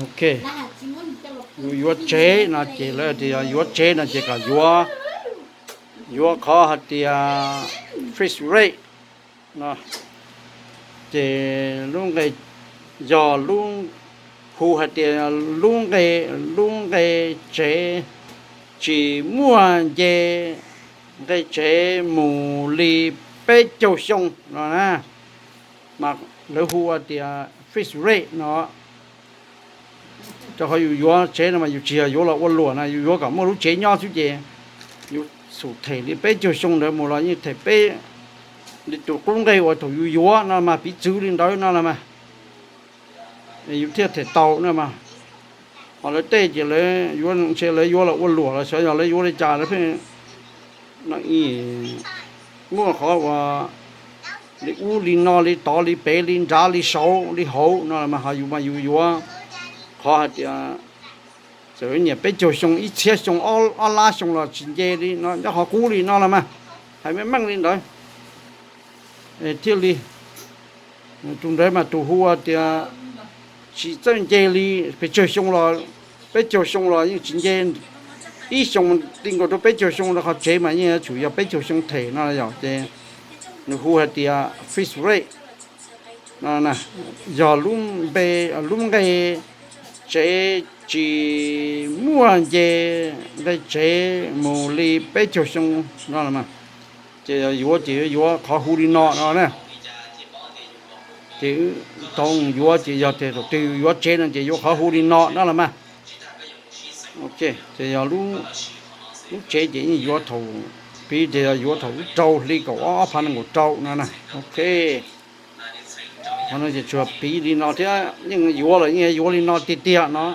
Ok, yus yuav tsev no ces lawv tias yog yuav tsev no ces kom yuav, yuav qhov hais tias freeze rate no. Ces lub nqe, yog lub, hu hais tias lub nqe, lub nqe tsev tsis muaj nce nqe tsev mus li peb caug xyoo no na, mas lawv hu tias freeze rate no. Rau qhov yus yuav tsev no mas yus tsis yog yuav los ua luam na, yus yuav kom muaj lub tsev nyob xwb ces yus xum them li peb caug xyoo ntawd mus los yeej them peb, li tus qub nqe uas thaum yus yuav no mas piv txwv li ntawd no los mas yus thiaj them tau no mas. Ho lawv tej ces lawv yuav, ntshe lawv yuav los ua luam los xyov yog lawv yuav li cas lawv pheej no, muaj qhov uas li ub li no li tod li pem li nrad li saud li hauv no los mas ho yus mas yus yuav qhov hais tias txawm nyiam peb caug xyoo ib txhiab xyoo ob lab xyoo los tsis nce li no nyob qhov qub li no los mas, hais meej meej li ntawd. Thiaj li, tus ntawd mas tus hu tias tsis txawj nce li pes tsawg xyoo los, peb caug xyoo los yeej tsis nce, ib xyoo ti nkaus rau peb caug xyoo rau qhov tsev mas yeej yuav tsum yog peb caug xyoo them no yom. Ces nws hu hais tias freeze rate no, yog lub npe, lub nqe tsev tsis muaj nce nqe tsev mus li peb caug xyoo no los mas, ces yog yuav ces yuav qhov hu li no no na. Ces thaum yuav ces yog tias thaum twg yuav tsev no ces yuav qhov hu li no no los mas. Ok, ces yog lub tsev ces yeej yuav thaum, piv tias yog yuav thaum lub rau hli kaum ob ob phav nees nkaum rau no na. Ok, qhov no ces tsuas piv li no thiab, yeej yuav los yeej yuav li no tiag tiag no.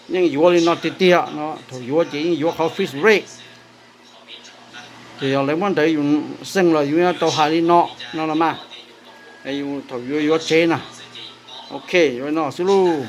Yeej yuav li no tiag tiag no, thaum yuav ces yeej yuav qhov freeze rate. Ces yog lawv muab ntawv yus xeej los yus yuav tau hais li no no los mas. Yus thaum yuav yuav tsev na. Ok, yuav no xwb lauj.